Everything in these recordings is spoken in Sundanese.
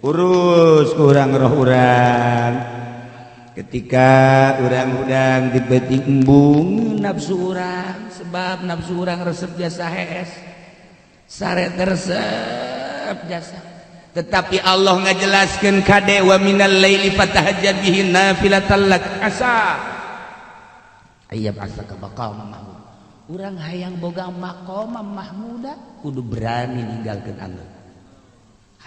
Urus kurang roh urang. Ketika urang hudang di beuting embung nafsu urang, sebab nafsu urang resep jasa hees. Sare resep jasa. Tetapi Allah ngajelaskeun kade wa minal laili fatahajjad bihi nafilatan lak asa. Ayyab'atsaka maqaman mahmud. Urang hayang boga maqamam mahmuda kudu berani ninggalkeun Allah.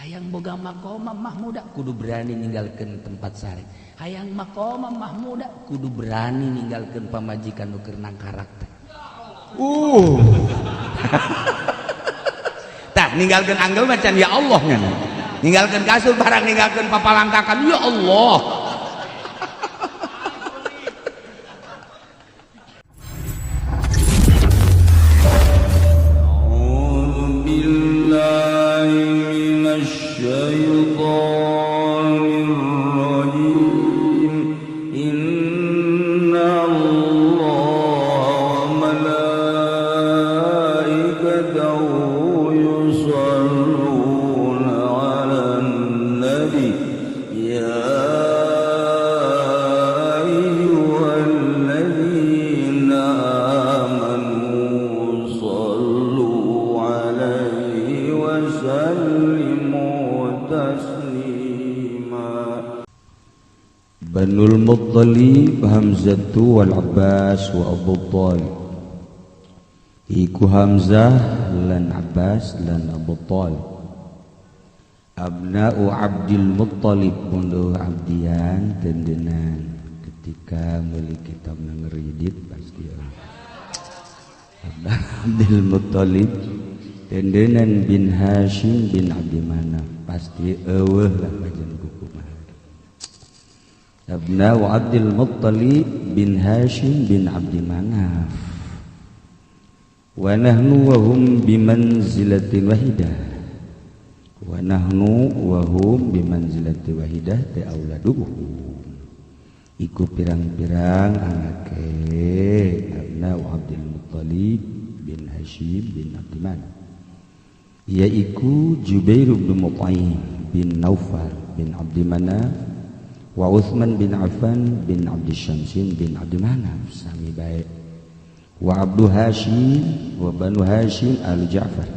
Hayang boga maqamam mahmuda kudu berani ninggalkeun tempat sare. Hayang maqamam mahmuda kudu berani ninggalkeun pamajikan nu keur nangkarak teh. Tah ninggalkeun anggel macan ya Allah nya. Ninggalkeun kasur barang ninggalkeun papalangkakan ya Allah. Banul Muttalib Hamzatu wal Abbas wa Abu Talib. Iku Hamzah lan Abbas lan Abu Talib. Abna'u Abdul Muttalib munduh abdian tendenan. Ketika meuli kitab ngeridit pasti Abna Abdul Muttalib tendenan bin Hashim bin Abdi Manaf pasti eueuh lah majan kuku mah. Abna wa Abdul Muttalib bin Hashim bin Abdi Manaf. Wa nahnu wa hum bimanzilatin wahidah. Wa nahnu wa hum bimanzilatin wahidah ta auladuhum. Iku pirang-pirang anake Abna wa Abdul Muttalib bin Hashim bin Abdi Manaf. Yaiku Jubair bin Mut'im bin Naufal bin Abdi Manaf wa Uthman bin Affan bin Abdi Syamsin bin Abdi Manaf sami baik. Wa Abdu Hashim wa Banu Hashim al Ja'far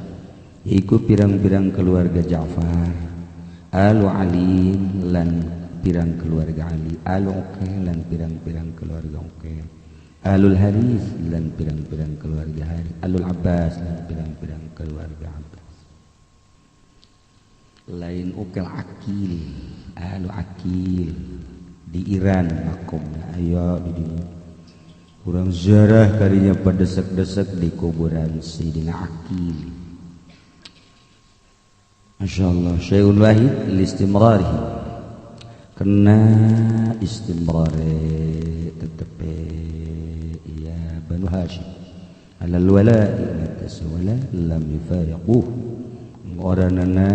iku pirang-pirang keluarga Ja'far, alu Ali lan pirang keluarga Ali, alu Uqail lan pirang-pirang keluarga Uqail, alul Harith lan pirang-pirang keluarga Harith, alul Abbas lan pirang-pirang keluarga Abbas. Lain Uqail Akil, alu Akil di Iran makomna aya di dinya. Urang ziarah kadinya padesek-desek di kuburan Sayyidina Akil. Masyaallah, syai'un wahid listimrarihi. Kena istimrare tetep ya Banu Hashim. Alal wala'i atas wala lam yufariquh. Oranana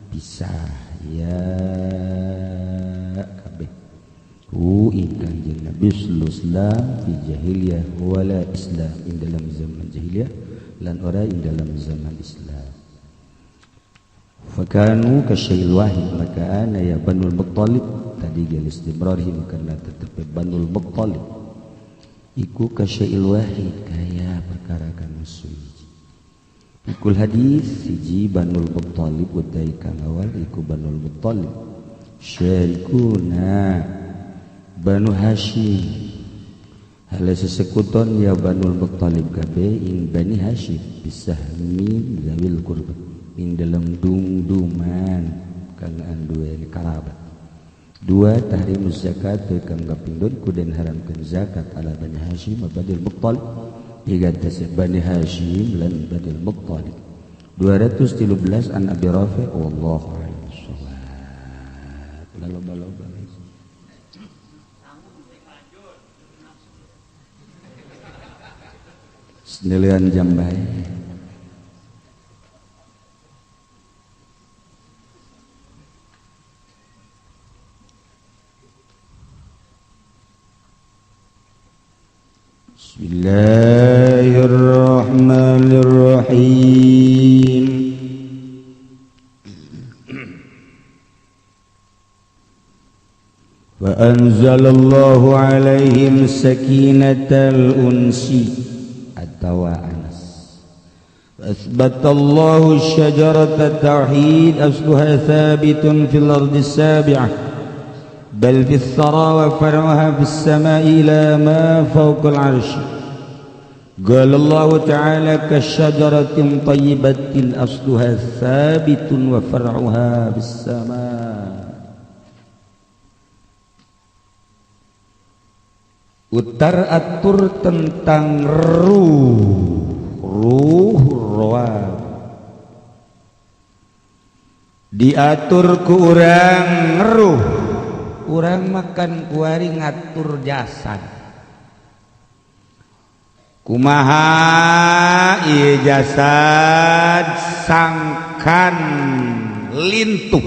pisah ya kabeh. Ku ingkang jeung Nabi sallallahu fi jahiliyah wala Islam ing dalam zaman jahiliyah lan ora ing dalam zaman Islam. Fakanu kasyai'il wahid maka ana ya Banul Muttalib tadi geus istimrarhim karena tetep Banul Muttalib iku kasyai'il wahid kaya perkara kang suci. Ikul hadis siji Banul Muttalib utai kang awal iku Banul Muttalib syarikuna Banu Hashim hale sesekuton ya Banul Muttalib kabeh ing Bani Hashim bisahmi zawil qurba ing dalam dung-duman kang anduweni karabat. Dua tahrimuz zakat kang kapindhon kudu haramkeun zakat ala Bani Hashim wa Banil Muttalib. Tiga tasib Bani Hashim lan Banil Muttalib. 213 an Abi Rafi wallahu a'lam bissawab. Loba-loba senilian jam bae. Bismillahirrahmanirrahim. Fa anzalallahu alaihim sakinatal unsi atawa anas. Asbatallahu syajarata tauhid asluha thabitun fil ardi sabi'ah bal fis thara wa far'uha fis sama'i ila ma fawqal arsy. Qala Allah ta'ala kasyajaratin tayyibatin asluha thabitun wa far'uha fis sama'. Utar atur tentang ruh, ruh roa diatur ku urang ruh, urang makan kuari ngatur jasad. Kumaha ieu jasad sangkan lintuh,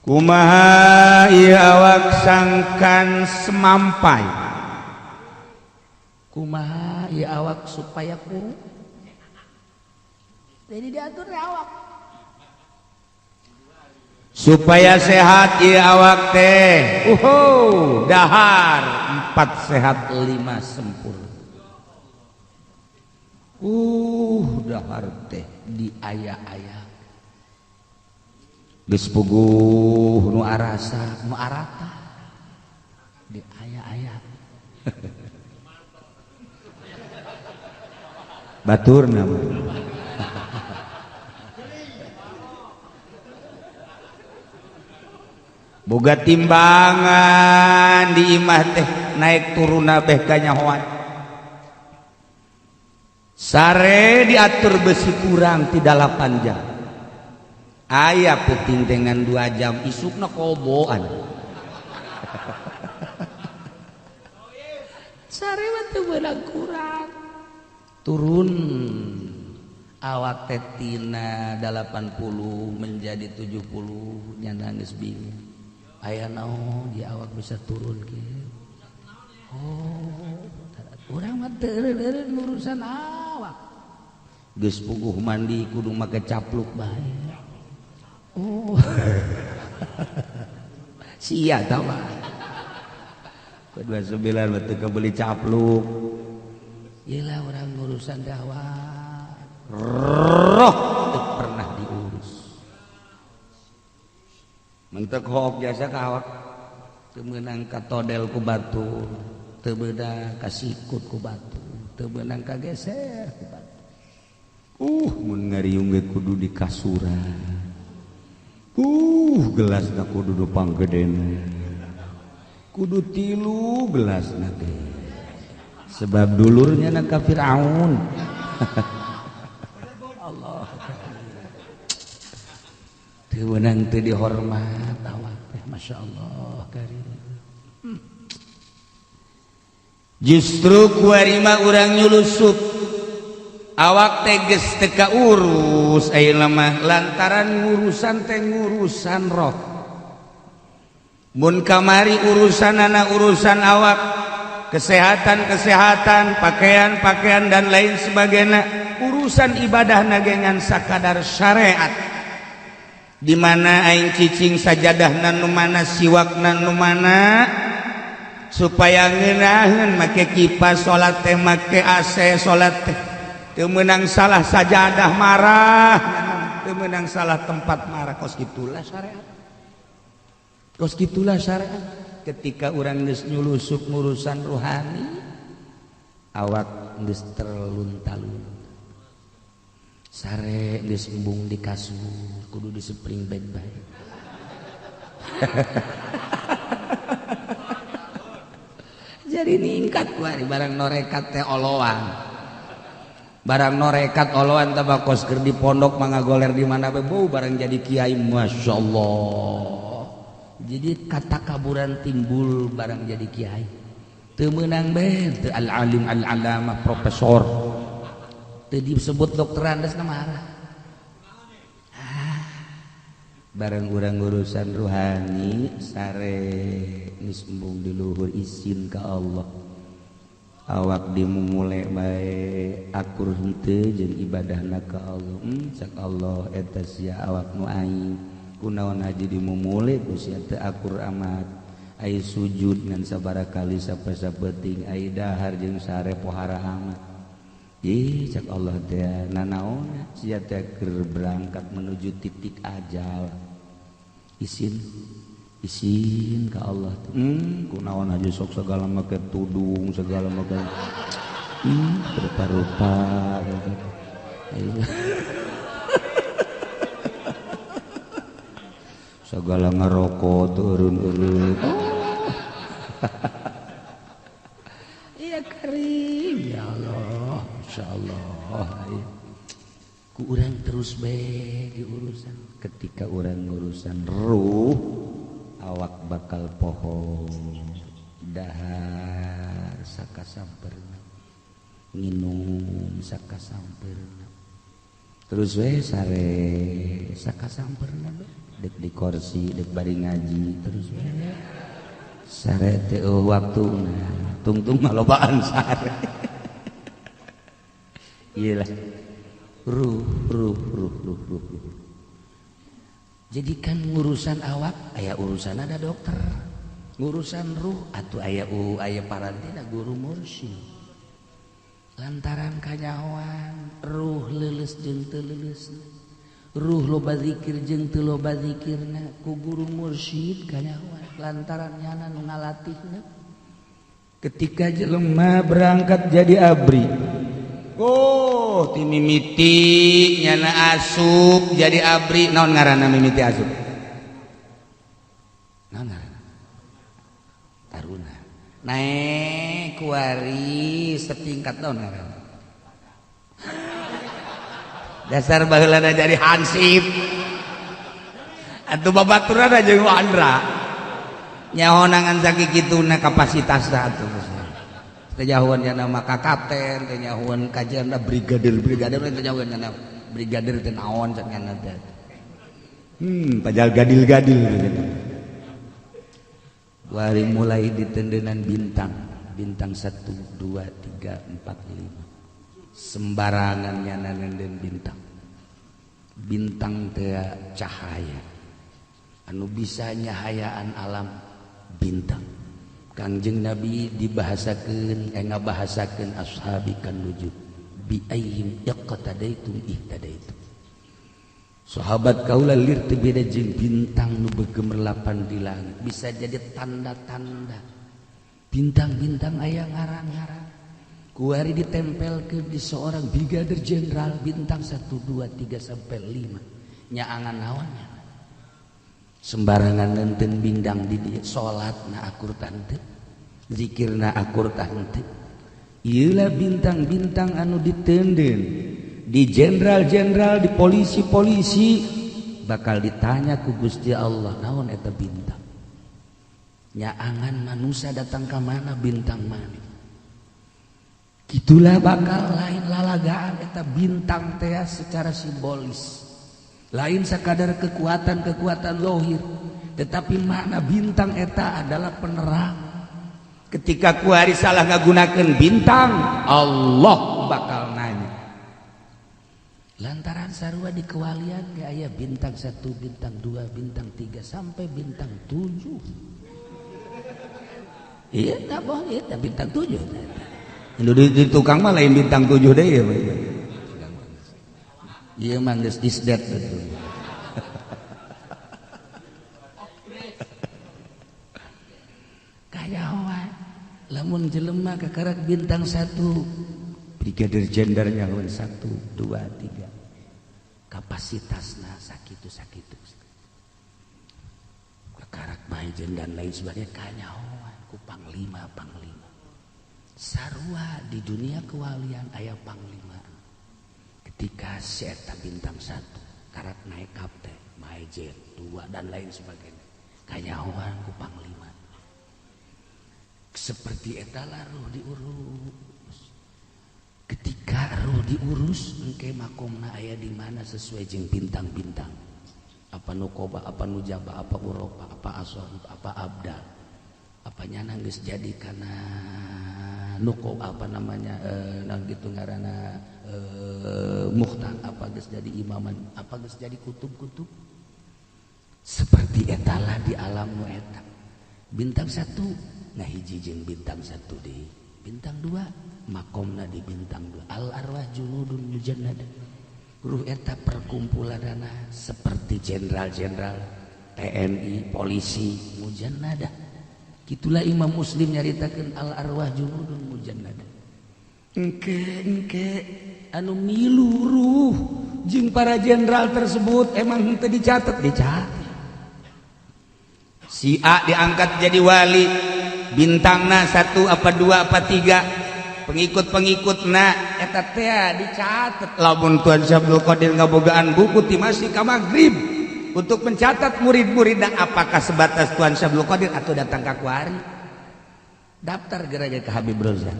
kumaha ieu awak sangkan semampai, kumaha ieu awak supaya kuru. Jadi diatur awak supaya sehat ieu awak teh. Uhu, dahar 4 sehat 5 sempurna. Dahar teh diaya-aya geus puguh nu arasa nu arata diaya-aya. Batur nama boga timbangan di imah teh naik turun beh kanyahoan. Sare diatur besi kurang ti 8 jam. Aya penting dengan 2 jam isukna koboan. Sare mah teu meunang kurang. Turun awak teh tina 80 menjadi 70 nya nangis bingung. Aya naon di awak bisa turun kieu. Oh, urang mah teu eureun urusan awak. Geus puguh mandi kudu make capluk bae. Oh. Sia tah mah. 29 mah teu kabeli capluk. Iyalah urang urusan dakwah. Roh teu pernah diurus. Mentek hook jasa ka awak. Teu meunang katodel ku batur, teu meunang kasikut ku batur, teu meunang kageser ku batur. Mun ngariung ge kudu di kasuran. Gelasna kudu nu panggedena. Kudu 3 gelasna teh. Sebab dulurnya na ka Firaun. Allah. Teu meunang teu dihormat awak teh, masyaallah karim. Justru kuari mah urang nyulusup awak teh geus teu kaurus ayeuna mah lantaran ngurusan teh ngurusan roh. Mun kamari urusanana urusan awak, kesehatan-kesehatan, pakaian-pakaian dan lain sebagainya, urusan ibadah nagengan sakadar syariat. Di mana aing cicing sajadahna nu mana, siwakna nu mana, supaya ngeunaheun make kipas salat teh, make AC salat teh. Teu meunang salah sajadah marah, teu meunang salah tempat marah. Kos gitulah syariat. Kos gitulah syariat. Ketika urang geus nyulusup ngurusan rohani, awak geus terlunta-lunta. Sare geus embung di kasur, kudu disepring baik-baik. Jadi ningkat kuari barang norekat teh oloan. Barang norekat oloan tambah kos keur di pondok mangagoler di mana be bau barang jadi kiai masyaallah. Jadi kata kaburan timbul barang jadi kiai. Teu meunang be teu al-alim al-alamah profesor. Teu disebut dokter andas marah. Barang urang urusan ruhani sare geus embung di luhur izin ka Allah. Awak dimumule bae akur henteu jeung ibadahna ka Allah. Cak Allah eta sia awak nu aing Kunaon haji dimumule ku sia teu akur amat. Ai sujud ngan sabaraha kali sapeting ai dahar jeung sare pohara amat. Ih cak Allah teh nanaon sia teh keur berangkat menuju titik ajal. Isin isin ka Allah teh. Kunaon haji sok segala make tudung segala make rupa-rupa segala ngerokok turun-urun. Iya karim ya Allah, insyaallah. Ku urang terus bae diurusan. Ketika urang ngurusan ruh, awak bakal poho dahar sakasamperna, nginum sakasamperna. Terus we sare sakasamperna dek di kursi dek bari ngaji terus we sare teh waktuna tungtung malobaan sare. Iyalah ruh ruh ruh ruh ruh. Jadi kan ngurusan awak aya urusan ada dokter, ngurusan ruh atuh aya aya parantina guru mursyid. Lantaran kanyahoan ruh leuleus jeung teu leuleusna, ruh loba zikir jeung teu loba zikirna ku guru mursyid kanyahoan lantaran nyana nu ngalatihna. Ketika jelema berangkat jadi abri, oh ti mimiti nyana asup jadi abri. Naon ngaranna mimiti asup? Naon ngaranna? Taruna. Naik kuari setingkat naon ngaranna? Dasar baheulana jadi hansip. Atuh babaturan jeung Andra. Nyahoangan sakituna kapasitasna atuh. Teu nyahoan nama ka kapten, teu nyahoan kajian brigadir-brigadir, teu nyahoan nyana brigadir teh naon cek nyana teh. Pajal gadil-gadil gitu. Wari mulai ditendenan bintang, bintang 1 2 3 4 5. Sembarangan nyana nenden bintang. Bintang teh cahaya. Anu bisa nyahayaan alam bintang. Kangjeng Nabi dibahasakeun ngabahasakeun ashabi kan nujum bi ayyim iqtadaitum ihtadaitum. Sahabat kaula lir teu beda jeung bintang nu begemerlapan di langit, bisa jadi tanda-tanda. Bintang-bintang aya ngarang-ngarang. Kuari ditempelkeun di seorang brigadir jenderal bintang 1 2 3 sampai 5. Nyaangan naonnya? Sembarangan nenten bintang di dieu, salatna akur tante, zikirna akur tante. Ieulah bintang-bintang anu ditenden di jenderal-jenderal, di polisi-polisi, bakal ditanya ku Gusti Allah, naon eta bintang? Nyaangan manusia datang ka mana bintang mana? Gitulah bakal lain lalagaan eta bintang teh secara simbolis. Lain sekadar kekuatan-kekuatan lohir, tetapi makna bintang eta adalah penerang. Ketika kuari salah ngagunakeun bintang, Allah bakal nanya. Lantaran sarua di kewalian ge aya bintang 1, bintang 2, bintang 3 sampai bintang 7. Iya, tak bohong, iya bintang 7. Di tukang mah lain bintang 7 deui ya. Iya mah geus is dead betul. Kayahoan lamun jelema kakarak bintang 1, brigadir jenderalnya 1 2 3. Kapasitasna sakitu-sakitu. Kakarak bae dan lain sebagainya kanyahoan ku panglima-panglima. Sarua di dunia kewalian aya panglima. Ketika si eta bintang 1 karak naik kapten, majen 2 dan lain sebagainya. Kanyahoan ku panglima. Seperti eta lah ruh diurus. Ketika ruh diurus engke makomna aya di mana sesuai jeung bintang-bintang. Apa nukoba, apa nujaba, apa uropa, apa asor, apa abdal. Apa nyana geus jadi kana nuko apa namanya naon kitu ngaranna mukhtar, apa geus jadi imaman, apa geus jadi kutub-kutub. Seperti etalah di alam nu eta. Bintang satu ngahiji jeung bintang satu di bintang dua, makomna di bintang dua. Al arwah junudun mujannada. Ruh eta perkumpulanana seperti jenderal-jenderal TNI, polisi, mujannada. Gitulah Imam Muslim nyaritakeun al arwah junudun mujannada. Engke engke anu milu ruh jeung para jenderal tersebut emang henteu dicatat, dicatat. Si A diangkat jadi wali, bintangna satu apa dua apa tiga, pengikut-pengikutna eta teh dicatat. Lamun Tuan Syabdul Qadir ngabogaan buku ti masih ka maghrib untuk mencatat murid-muridna, apakah sebatas Tuan Syabdul Qadir atau datang ka kuari daftar geura ke Habib Rozak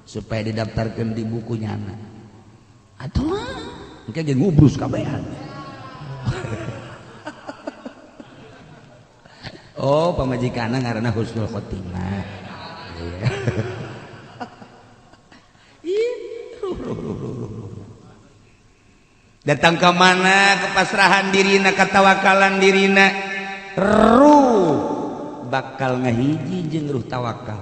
supaya didaftarkan di buku nyana atau mah engke ge ngubrus kabehan. Oh, pamajikanna ngaranna Husnul Khotimah. Iya. Ih, datang ke mana kepasrahan dirina, ketawakalan dirina, ruh bakal ngahiji jeung ruh tawakal.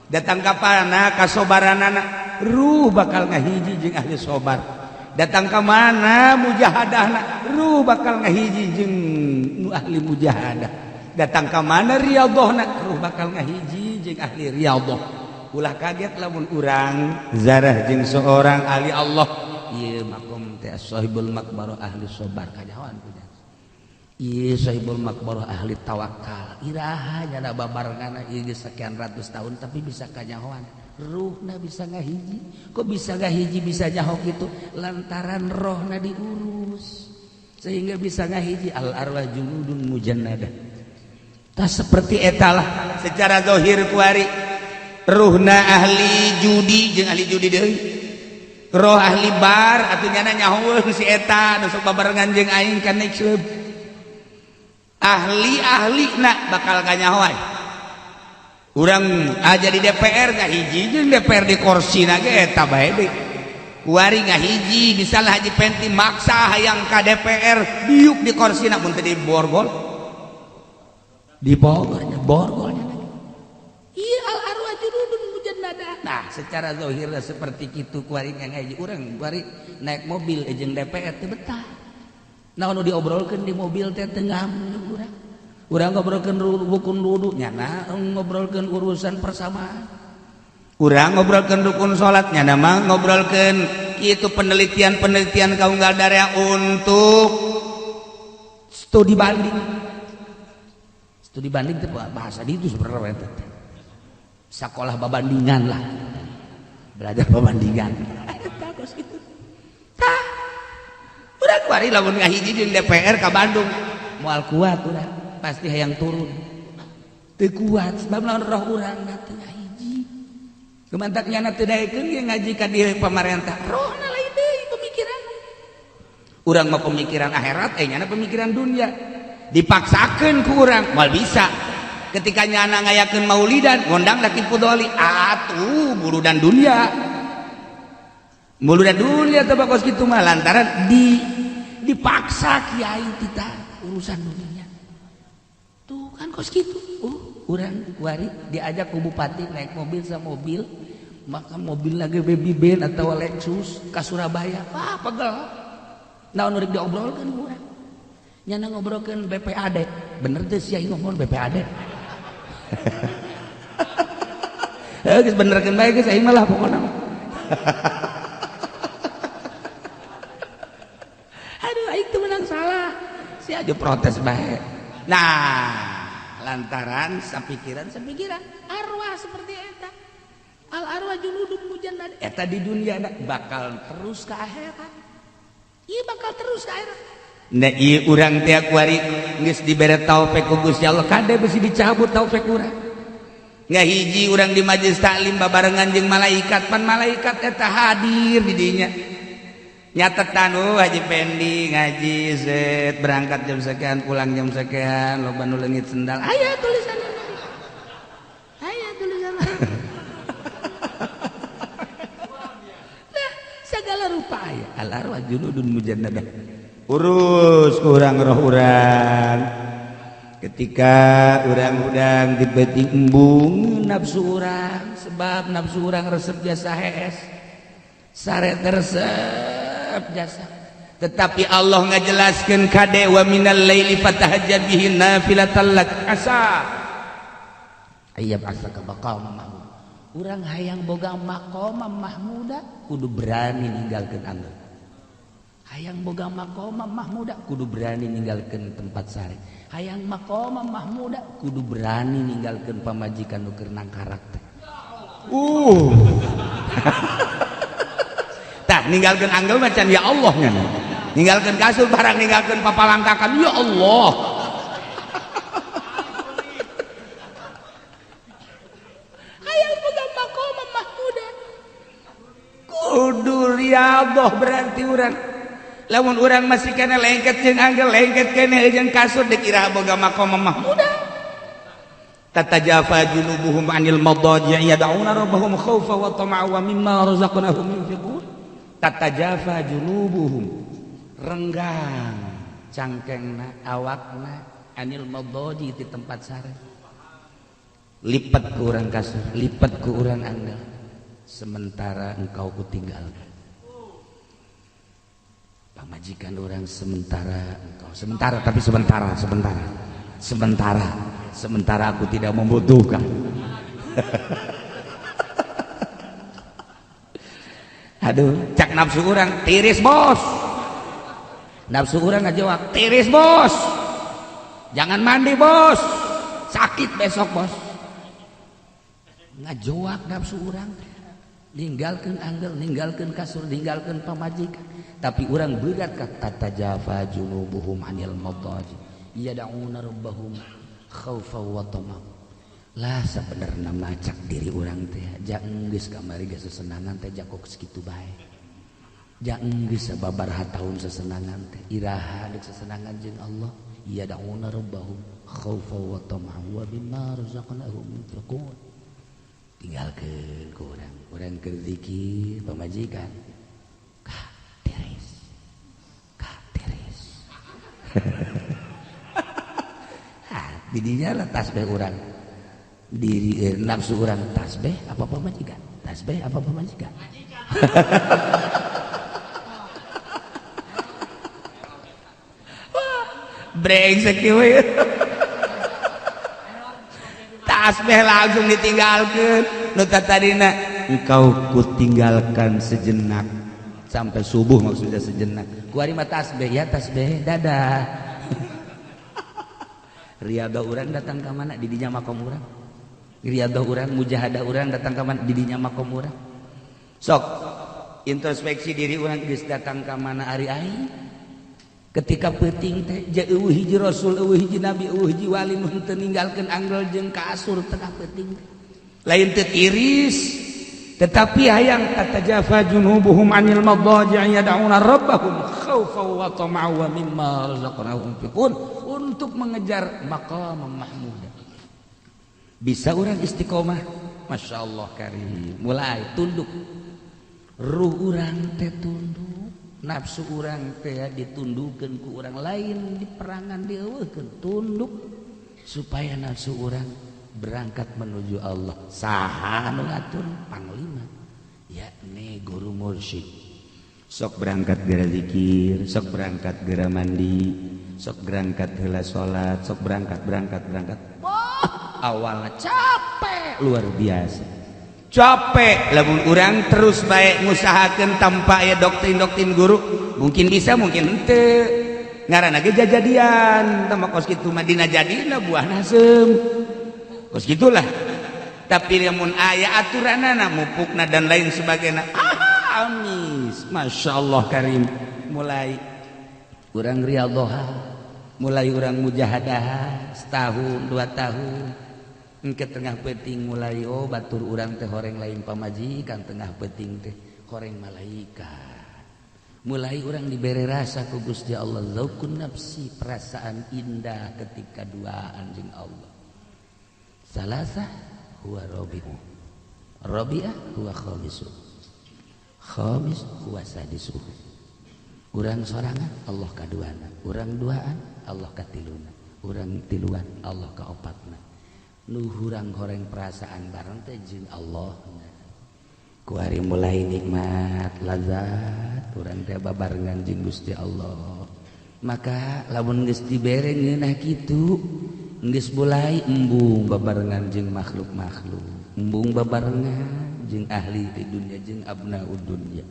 Datang ke mana kasobaranana, ruh bakal ngahiji jeung ahli sobar. Datang ke mana mujahadahna, ruh bakal ngahiji jeung nu ahli mujahadah. Datang ke mana riyadhahna, ruh bakal ngahiji jeung ahli riyadhah. Ulah kaget lamun urang zarah jeung seorang ahli Allah. Ieu makom teh sahibul makbarah ahli sobar kanyahoan punya. Ieu sahibul makbarah ahli tawakal. Iraha nyana babarengana ieu geus sekian ratus tahun tapi bisa kanyahoan. Ruhna bisa ngahiji. Kok bisa ngahiji bisa nyaho kitu? Lantaran rohna diurus sehingga bisa ngahiji. Al arwah junudun mujannadah. Tah seperti etalah secara zahir kuari ruhna ahli judi jeung ahli judi deui, roh ahli bar atuh nyana nyahoeun si eta nu sok babarengan jeung aing ka next club. Ahli-ahli na bakal kanyahoan. Urang aja di DPR ngahiji jeung DPR di korsina ge eta bae deui. Kuari ngahiji misalnya Haji Penti maksa hayang ka DPR diuk di korsina mun teu di borgol. Di Bogornya, borgolnya lagi. Iya al arwah junudun mujannada. Nah, secara zahirnya seperti itu kuari ngaji urang kuari naik mobil jeung DPR teu betah. Nah, nu diobrolkeun di mobil teh teu ngam urang. Urang ngobrolkeun rukun wudu nyana ngobrolkeun urusan persamaan. Urang ngobrolkeun rukun salat nyana mah ngobrolkeun kitu penelitian-penelitian kaunggal darea untuk studi banding. Studi banding itu bahasa itu sebenarnya sekolah babandingan lah, belajar babandingan. Kos gitu. Tah, urang kuari lamun ngahiji jeung DPR ka Bandung moal kuat urang, pasti hayang turun. Teu kuat sebab lamun roh urang teu ngahiji. Kumantak nyana teu daekeun ge ngaji ka dieu pamarentah, rohna lain deui pemikiran. Urang mah pemikiran akhirat, nyana pemikiran dunia. Dipaksakan ku urang moal bisa. Ketika nyana ngayakeun maulidan ngondang laki pudoli atuh buludan dunia, buludan dunia teh kos kitu mah lantaran dipaksa kiai kita urusan dunia tuh kan kos kitu. Urang kuari diajak ku bupati naik mobil sama mobil, maka mobil lagi baby band atau Lexus ke Surabaya, wah pegel. Naon nu rek diobrolkeun urang? Nyana ngobrolkeun BPAD, bener teh sia ngomong BPAD. Geus benerkeun bae geus aing mah lah pokona. Aduh aing teu menang salah. Sia aja protes bae. Nah, lantaran sapikiran arwah seperti eta. Al arwah junudun mujannad eta di dunia bakal terus ke akhirat. Ieu bakal terus ke akhirat. Nah, ieu urang teh kuari geus dibere taufik ku Gusti Allah, kade besi dicabut taufik urang. Ngahiji urang di majelis taklim babarengan jeung malaikat, pan malaikat eta hadir di dinya. Nyatetan, oh Haji Pendi ngaji set berangkat jam sekian pulang jam sekian, loba nu leungit sendal. Aya tulisanna. Aya tulisanna. Nah, segala rupa aya. Al arwah junudun mujannadah. Urus kurang roh urang. Ketika urang-urang dibeti embung nafsu urang, sebab nafsu urang resep jasa hees, sare resep jasa. Tetapi Allah ngajelaskeun kade wa minal laili fatahajjad bihi nafilatan lak asa ayyab asaka maqama mahmud. Urang hayang boga maqama mahmuda kudu berani ninggalkeun anggeun. Hayang boga maqama mahmuda kudu berani ninggalkeun tempat sare. Hayang maqama mahmuda kudu berani ninggalkeun pamajikan nu keur karakter. Tah ninggalkeun anggel macan ya Allah nya. Ninggalkeun kasur barang ninggalkeun papalangkakan ya Allah. Hayang boga maqama mahmuda kudu riyadhah berarti urang. Lamun urang masih kena lengket jeung anggel, lengket kena jeung kasur dikira boga maqam mahmuda. Tatajafa junubuhum anil madaji yad'una rabbahum khaufa wa tama'a wa mimma razaqnahum yunfiqun. Tatajafa junubuhum, renggang cangkengna awakna anil madaji di tempat sare. Lipat ku urang kasur, lipat ku urang anggel, sementara engkau kutinggalkan. Pamajikan orang sementara engkau, sementara tapi sementara, sementara, sementara, sementara aku tidak membutuhkan. Aduh, cak nafsu orang tiris bos, nafsu orang ngajawab tiris bos, jangan mandi bos, sakit besok bos. Ngajawab nafsu orang, ninggalkan anggel, ninggalkan kasur, ninggalkan pamajikan. Tapi orang berat ka tatajafa junubuhum anil madaji yad'una rabbahum khaufa wa tama. Lah sabenerna macak diri urang teh ja geus kamari geus sesenangan teh jakok sakitu bae. Ja geus sababaraha taun sesenangan teh iraha deuk sesenangan jeung Allah yad'una rabbahum khaufa wa tama wa mimma razaqnahum yunfiqun. Tinggalkeun ku urang, urang keur zikir pamajikan. Kak tiris. Kak tiris. Ah, didinya lah tasbih urang. Diri nafsu urang tasbih apa pamajikan? Tasbih apa pamajikan? Wah, brengsek ieu. Tasbih langsung ditinggalkan. Nu tadina engkau kutinggalkan sejenak sampai subuh, maksudnya sejenak. Kuari mah tasbih ya tasbih dadah. Riyadhah urang datang ka mana di dinya makom urang. Riyadhah urang mujahadah urang datang ka mana di dinya makom urang. Sok introspeksi diri urang geus datang ka mana ari aing. Ketika peuting teh eueuh hiji rasul, eueuh hiji nabi, eueuh hiji wali nu teu ninggalkeun anggel jeung kasur tengah peuting. Lain teu tiris, tetapi hayang tatajafa junubuhum anil madaji yad'una rabbahum khaufa wa tama'a wa mimma razaqnahum yunfiqun untuk mengejar maqam mahmud. Bisa urang istiqomah, Masya Allah karim. Mulai tunduk, ruh urang teh tunduk, nafsu urang teh ditundukeun ku urang lain, di perangan dieuweuhkeun, tunduk supaya nafsu urang berangkat menuju Allah. Saha nu ngatur? Panglima, yakni guru mursyid. Sok berangkat geura zikir, sok berangkat geura mandi, sok berangkat heula salat, sok berangkat berangkat berangkat. Wah, awalnya capek luar biasa. Capek lamun urang terus baik ngusahakeun tanpa aya doktrin-doktrin guru, mungkin bisa mungkin henteu. Ngaranna ge jajadian, tah kos kitu mah dina jadina buah nasem. Kos gitulah. Tapi lamun aya aturanana mupukna dan lain sebagainya, amis, Masya Allah karim. Mulai urang riyadhah, mulai urang mujahadah setahun 2 tahun, ke tengah peuting mulai oh batur urang teh horeng lain pamajikan, tengah peuting teh horeng malaikat. Mulai urang dibere rasa ku Gusti Allah zaukun nafsi, perasaan indah ketika duaan jeung Allah. Salasah huwa rabi'u, rabi'ah huwa khamisu, khamis huwa sadisu. Urang sorangan Allah kaduana, urang duaan Allah katiluna, Urang tiluan Allah kaopatna. Nu hurang horeng perasaan bareng teh jeung Allah. Ku ari mulai nikmat lazat urang teh babarengan jeung Gusti Allah. Maka lamun geus dibere ngeunah kitu geus mulai embung babarengan jeung makhluk-makhluk, embung babarengan jeung ahli di dunia jeung abnaud dunya.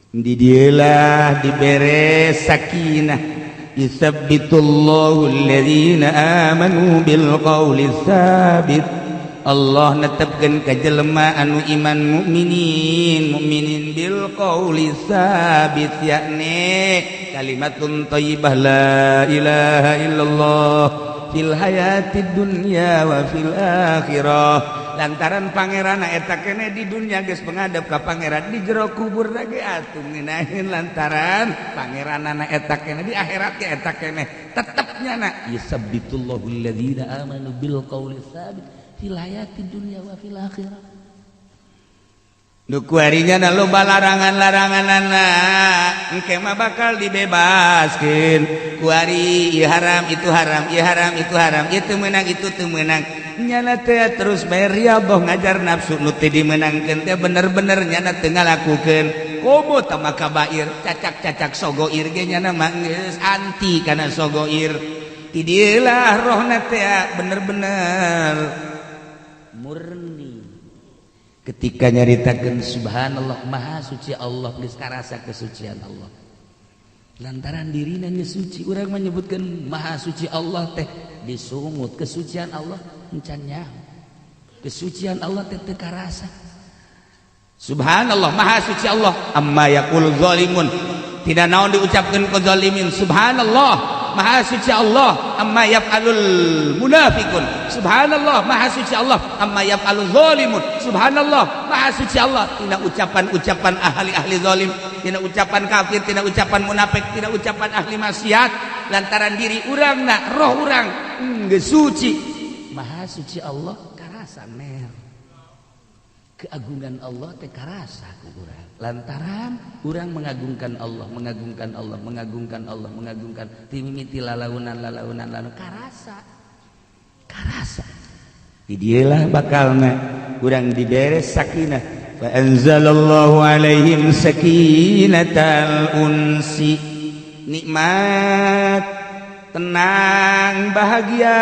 Di dieulah dibere sakinah, yusabbitullahu alladzina amanu bil qawli tsabit. Allah netepkeun ka jelema anu iman mukminin mukminin bil qawli tsabit, yakni kalimatun thayyibah la ilaha illallah fil hayatid dunya wa fil akhirah. Lantaran pangeran eta kene di dunia geus menghadap ka pangeran, di jero kubur ge atuh ngeunaheun lantaran pangeranana eta kene, di akhirat ge eta kene tetep nyana yusabbitullahu alladzina amanu bil qawli tsabit fil hayatid dunya wa fil akhirah. Nu kuarinya na loba larangan-laranganana engke mah bakal dibebaskeun. Kuari ieu haram itu haram, ieu haram itu haram, ieu teu meunang itu teu meunang. Nyana teh terus bae riadoh ngajar nafsu nu teu dimeunangkeun teh bener-bener nyana teu ngalakukeun. Komo tama kabair cacak-cacak sogoir ge nyana mah geus anti kana sogoir. Ti dieulah rohna teh bener-bener murni. Ketika nyaritakeun subhanallah maha suci Allah, geus karasa kesucian Allah. Lantaran dirina geus suci, urang menyebutkeun maha suci Allah teh disungut kesucian Allah encan nyaho. Kesucian Allah teh teu karasa. Subhanallah maha suci Allah amma yaqul zalimun. Tidak naon diucapkeun ku zalimin. Subhanallah maha suci Allah amma yaf'alul munafiqun. Subhanallah maha suci Allah amma yaf'alul zalimun. Subhanallah maha suci Allah tina ucapan-ucapan ahli-ahli zalim, tina ucapan kafir, tina ucapan munafik, tina ucapan ahli maksiat. Lantaran diri urang na roh urang geus suci, maha suci Allah karasa mer. Keagungan Allah teh karasa ku urang. Lantaran urang mengagungkan Allah, mengagungkan Allah, mengagungkan Allah, mengagungkan timimiti lalaunan lalaunan lalu karasa. Karasa. Di dieulah bakalna urang dibere sakinah. Fa anzalallahu alaihim sakinatal unsi. Nikmat, tenang, bahagia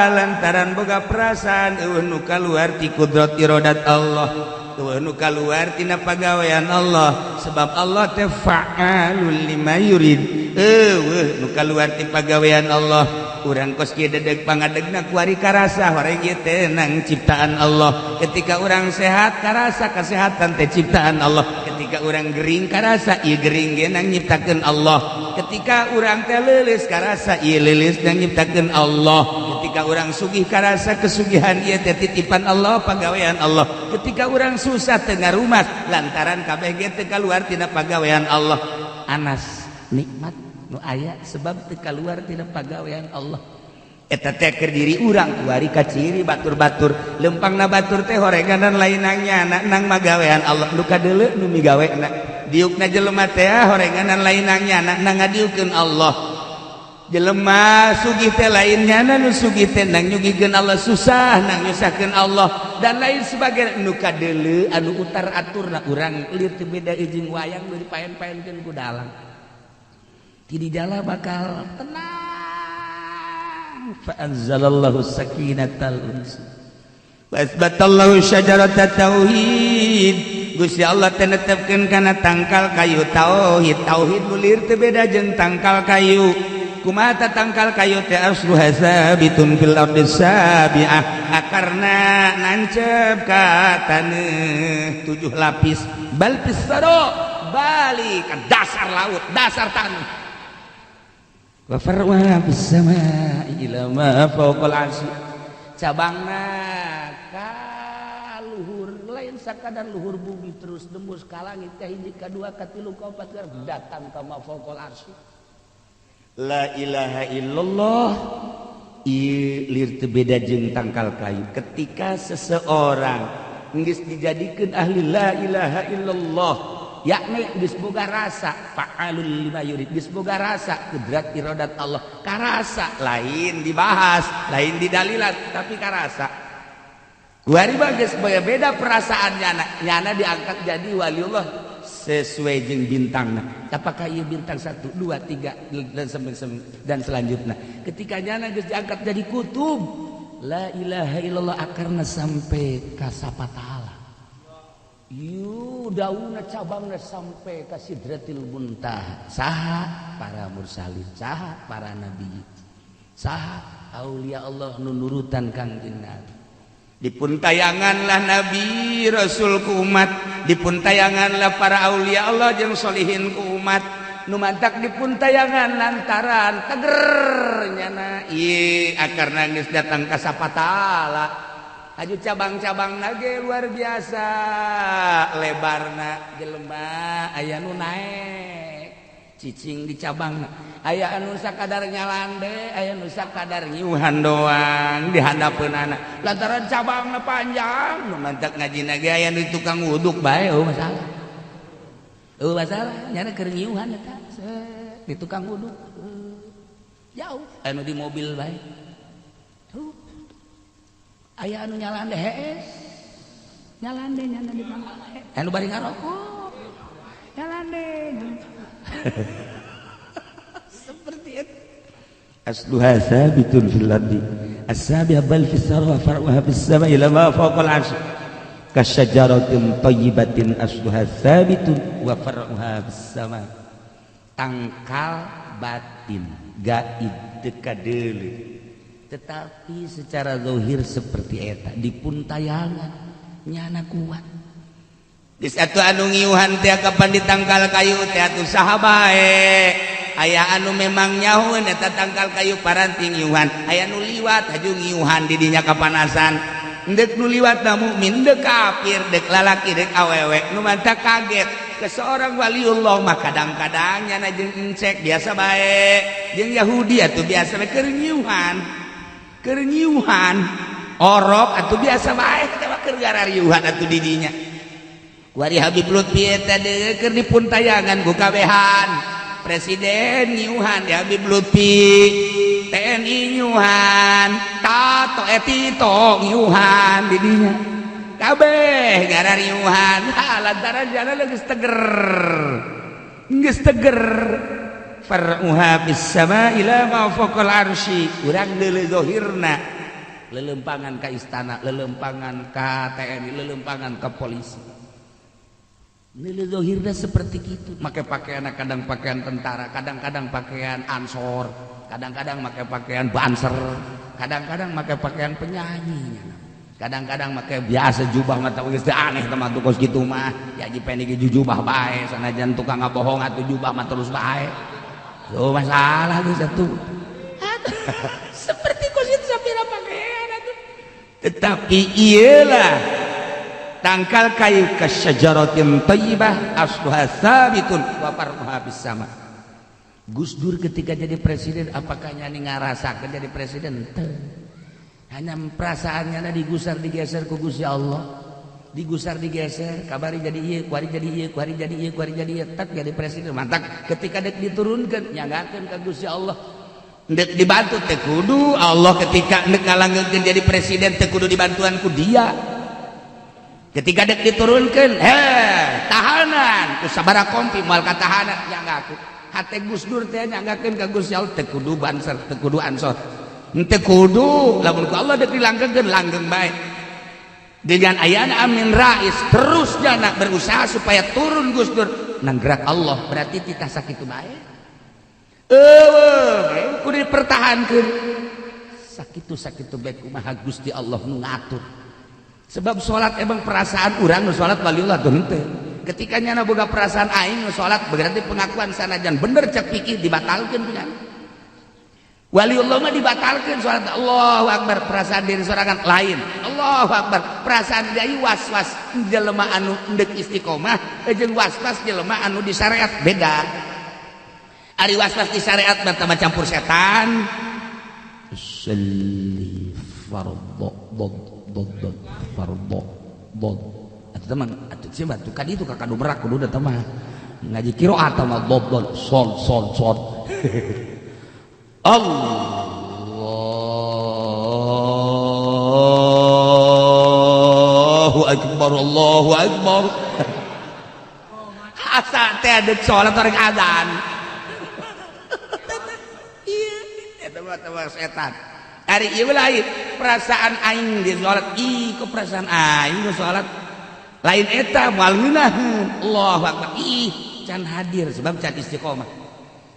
lantaran boga perasaan eueuh nu kaluar ti kudrat iradat Allah, eueuh nu kaluar tina pagawean Allah, sebab Allah teh fa'alul lima yurid. Eueuh nu kaluar ti pagawean Allah. Urang kos kieu dedeg pangadegna kuari karasa horeng ieu teh nang ciptaan Allah. Ketika urang sehat karasa kesehatan teh ciptaan Allah. Ketika urang gering karasa ieu gering ge nang nyiptakeun Allah. Ketika urang teh leuleus karasa ieu leuleus nang nyiptakeun Allah. Ketika urang sugih karasa kesugihan ieu teh titipan Allah, pagawean Allah. Ketika urang susah teu ngarumas lantaran kabeh ge teu kaluar tina pagawean Allah. Anas nikmat nu aya sebab teu kaluar tina pagawean Allah. Eta teh keur diri urang kuari kaciri batur-batur lempangna batur teh horenganan lainangnya nang magawean Allah nu kadeuleu nu migawena. Diukna jelema teh horenganan lainangnya nang ngadiukeun Allah. Jelema sugih teh lainnya nu sugih teh nang nyugihkeun Allah, susah nang nyusahkeun Allah dan lain sebagainya. Nu kadeuleu anu utar aturna urang lir teu beda jeung wayang nu dipaen-paenkeun ku dalang. Ti dijala bakal tenang. Fa anzalallahu sakinatal unsi wa asbatallahu syajarata tauhid. Gusti Allah teh netepkeun kana tangkal kayu tauhid. Tauhid nu lir teu beda jeung tangkal kayu. Kumaha tangkal kayu teh? Asluha sabitun fil ardi sabi'ah, akarna nancep ka taneuh 7 lapis, bal fis bali ke dasar laut, dasar tanah. Wa farwa fis samaa'i ila ma fawqal arsy, cabangna ka luhur, lain sakadar luhur bumi, terus nembus ka langit ka hiji, ka dua, ka tilu, ka opat, datang ka ma fawqal arsy. La ilaha illallah lir teu beda jeung tangkal kayu. Ketika seseorang geus dijadikeun ahli la ilaha illallah, Yakni geus boga rasa fa'alul lima yurid, geus boga rasa kudrat iradat Allah karasa, lain dibahas, lain didalilan, tapi karasa. Kuari mah geus beda perasaan nyana. Nyana diangkat jadi waliullah sesuai jeung bintangna. Apakah ieu bintang 1 2 3 dan dan selanjutnya. Ketika nyana geus diangkat jadi kutub, la ilaha illallah, akarna sampai ka sapatala. Yu daunna, cabangna sampai ka sidratil muntaha. Saha para mursalin, saha para nabi, saha aulia Allah nu nurutan Kangjeng Nabi. Dipun tayanganlah nabi rasul ku umat, dipun tayanganlah para aulia Allah jeung solihin ku umat. Nu mantak dipun tayangan lantaran teger nyana ieu akarna geus datang ka sapatala. Aju cabang-cabang lagi luar biasa lebarna. Jelema aya nu naek cicing di cabang, aya anu sakadar nyalande, aya nu sakadar nyiuhan doang di handapeunana lantaran cabangna panjang. Nu mantak ngajina ge aya nu tukang wuduk bae. Oh, masalah, oh, masalah nyana keur nyiuhan eta di tukang wuduk jauh, anu di mobil bae, aya anu nyalande hees, nyalande nyana di anu bari ngarokok nyalande seperti itu. Asluha sabitun fil ardi as-sabiha bal fis sarwa far'uha fis sama ila ma fawqal arsy kasyajaratin thayyibatin asluha sabitun wa far'uha fis sama. Tangkal batin gaib teu kadeuleu, tetapi secara zahir seperti eta dipun tayangan nyana kuat. Di satu anu ngiuhan teh kapan di tangkal kayu teh atuh saha bae. Aya anu memang nyahueun eta tangkal kayu paranti ngiuhan, aya nu liwat haju ngiuhan di dinya kapanasan. Deuk nu liwat na mukmin, deuk kafir, deuk lalaki, deuk awewe. Nu mantak kaget ke seorang waliullah mah kadang-kadang nyana jeung encek biasa bae, jeung Yahudi atuh biasa bae keur ngiuhan, keur nyiuhan orok atuh biasa bae teh mah keur garariuhan atuh di dinya. Kuari Habib Lutfi eta deui keur dipun tayangan ku kabehan. Presiden nyiuhan di Habib Lutfi, TNI nyiuhan, Tato Etito nyiuhan di dinya, kabeh garariuhan. Ha, lantaran jalan geus teger, geus teger. Far'uha fis sama ila ma fawqal arsy. Urang deuleu zahirna lelempangan ka istana, lelempangan ka TNI, lelempangan ka polisi. Nilai zahirna seperti itu, make pakaian, kadang pakaian tentara, kadang-kadang pakaian ansor, kadang-kadang make pakaian banser, kadang-kadang make pakaian penyanyi, kadang-kadang make biasa jubah. Mata geus teu aneh teh mah kos kitu mah. Ya ji pendek jubah bae, sanajan tukang ngabohong atuh jubah mah terus bae. Oh, masalah geus atuh. Seperti kos itu sapira pakaian atuh. Tetapi iyalah tangkal kayu kasyajaratin thayyibah asluha sabitun wa far'uha fis sama. Gus Dur ketika jadi presiden, apakah nyani ngarasakeun jadi presiden? Teu. Hanya perasaannya digusar digeser ku Gusti Allah, digusar digeser, kabari jadi ieu, kuari jadi ieu, kuari jadi ieu, kuari jadi ieu, tak jadi presiden. Mantak ketika dek diturunkan, nyanggakeun ka Gusti Allah. Dek dibantu teh kudu Allah. Ketika dek ngalanggengkeun jadi presiden teh kudu dibantuan ku dia. Ketika dek diturunkan, heh, tahanan ku sabaraha kompi moal katahanan. Nyanggakeun hate Gus Dur teh, nyanggakeun ka Gusti Allah, teu kudu banser, teu kudu ansor, teu kudu. Lamun ku Allah dek dilanggengkeun, langgeng bae. Dengan ayana Amin Rais terus jana berusaha supaya turun Gus Dur, nanggerak Allah berarti titah sakitu bae. Eueuh, kudu dipertahankeun sakitu sakitu bae. Kumaha Gusti Allah nu ngatur? Sebab salat emang perasaan urang nu salat waliullah tuh henteu. Ketika nyana boga perasaan aing nu salat berarti pengakuan, sanajan bener cek pikir, dibatalkeun punya waliullah mah, dibatalkan salat. Allahu akbar, perasaan diri sorangan lain. Allahu akbar, perasaan dia was-was jelema anu endek istiqomah jeung was-was jelema anu di syariat beda. Ari was-was di syariat mah tambah campur setan. Usalli fardhu dad dad dad fardhu dad. Atuh teman, atuh sih batu kan itu kakak berak kudu da mah. Ngaji qiraat mah dot dot son son son. Allahu akbar, Allahu akbar. Asa teh ada salat orang azan. Iya, eta mah setan. Ari ieu lain perasaan aing di salat, ih kok perasaan aing di salat lain eta moal ngeunaheun. Allahu akbar. Ih, can hadir sebab can istiqomah.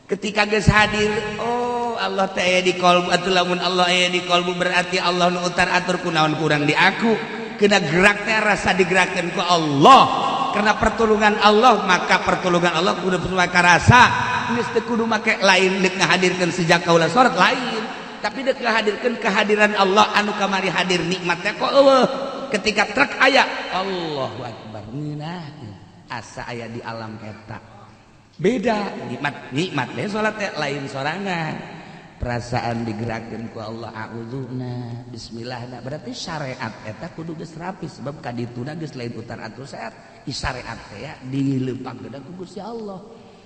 Ketika geus hadir, oh Allah teh aya di kolbu, atuh lamun Allah aya di kolbu berarti Allah nu utar atur kunaon kurang di aku. Kena gerak teh rasa digerakkeun ku Allah. Karena pertolongan Allah, maka pertolongan Allah kudu maka rasa geus teu kudu make lain deuk ngahadirkeun sejak kaula salat lain, tapi deuk ngahadirkeun kehadiran Allah anu kamari hadir nikmat teh kok eueuh. Ketika truk aya Allahu akbar ngeunah asa aya di alam eta. Beda nikmat nikmat deh salat teh lain sorangan. Perasaan digerakkeun ku Allah a'udzuna bismillahna berarti syariat eta kudu geus rapi sebab kadituna geus lain utar atur syariat. Syariat teh ya dileupangkeun ku Gusti Allah.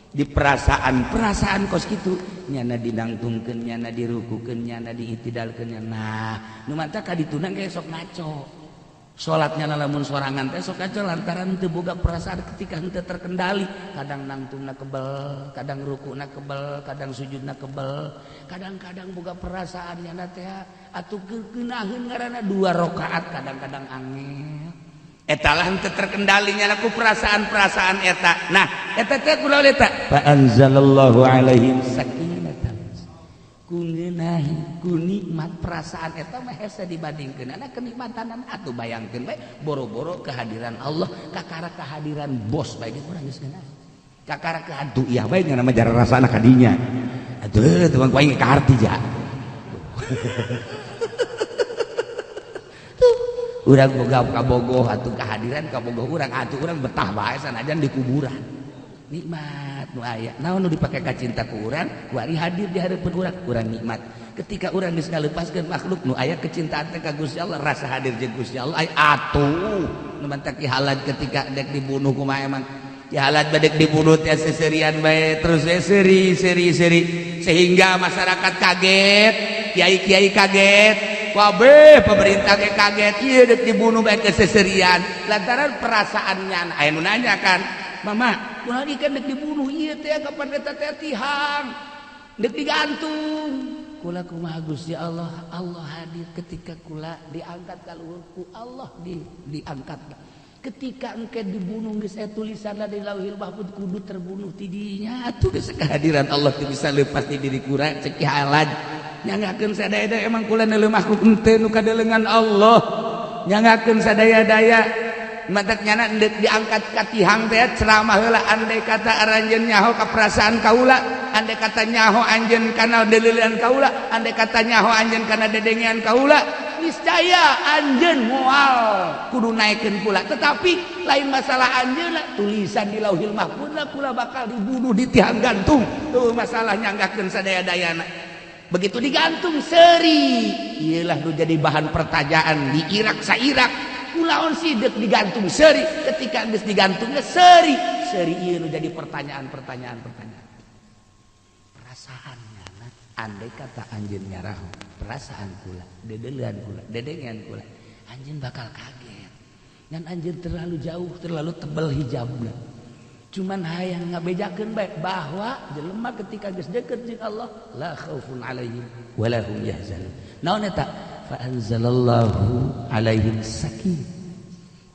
Di perasaan-perasaan kos kitu nyana dinangtungkeun, nyana dirukukeun, nyana diitidalkeun. Nah, nu manta kadituna ge sok ngaco. Salatnya lamun sorangan teh sok ngaco lantaran teu boga perasaan ketika henteu terkendali, kadang nangtungna kebel, kadang rukuna kebel, kadang sujudna kebel, kadang-kadang boga perasaan nyana teh atuh keunaheun ngaranna 2 rakaat kadang-kadang angel. Eta lah henteu terkendalinya ku perasaan-perasaan eta. Nah, eta teh kula eta fa anzalallahu alaihim sakinatan. Ku ngeunahi ku nikmat perasaan eta mah hese dibandingkeun ana kenikmatanan atuh bayangkeun bae boro-boro kehadiran Allah kakara kehadiran bos bae ge urang geus ngeunah. Kakara kehadu ieu bae nya mah jara rasana kadinya. Atuh teu ku aing kaharti ja. Urang boga kabogoh atuh kehadiran kabogoh urang atuh urang betah bae sanajan di kuburan. Nikmat nu aya. Naon nu dipake ka cinta ku urang, kuari hadir di hareupeun urang, urang nikmat. Ketika urang geus ngalepaskeun makhluk nu aya kecintaan teh ka Gusti Allah, rasa hadir jeung Gusti Allah, ay atuh nu mantak halat ketika dek dibunuh kumaha emang. Ki halat badek dibunuh teh seserian bae terus we seri seri seri sehingga masyarakat kaget, kiai-kiai kaget. Kabeh pemerintah ge kaget, ieu dek dibunuh bae keseserian lantaran perasaannya. Aya nu nanya kan, mama kunaon ieu kan dek dibunuh ieu teh kapan eta teh tihang dek digantung. Kula kumaha Gusti Allah, Allah hadir ketika kula diangkat ka luhur ku Allah diangkat. Ketika engke dibunuh geus aya tulisanna di Lauhil Mahfuz kudu terbunuh ti dinya atuh geus kehadiran Allah teu bisa lepas di diri kurang cek halad. Nyangakeun sadaya-daya emang kula neuleumah ku henteu nu kadelengan Allah. Nyangakeun sadaya-daya matak nyana deuk diangkat ka tihang teh ceramah heula andai kata aranjeun nyaho ka perasaan kaula, andai kata nyaho anjeun kana deleulean kaula, andai kata nyaho anjeun kana dedengean kaula, niscaya anjeun moal kudu naikeun kula. Tetapi lain masalah anjeun, tulisan di Lauhil Mahfuz kula bakal dibunuh di tiang gantung. Tuh masalah nyanggakeun sadaya-dayana. Begitu digantung seri, iyalah nu jadi bahan pertanyaan di Irak sa Irak. Kulaon sih dek digantung seri, ketika geus digantungnya seri, seri ieu nu jadi pertanyaan-pertanyaan pertanyaan. Perasaannya, andai kata anjeun nyaraho, perasaan kula, dedelean kula, dedengean kula, anjeun bakal kaget. Ngan anjeun terlalu jauh, terlalu tebal hijabna. Cuman hayang ngabejakeun bae bahwa jelema ketika geus deket jeung Allah la khaufun alaihim wala hum yahzanun. Naon eta? Fa anzalallahu alaihim sakinah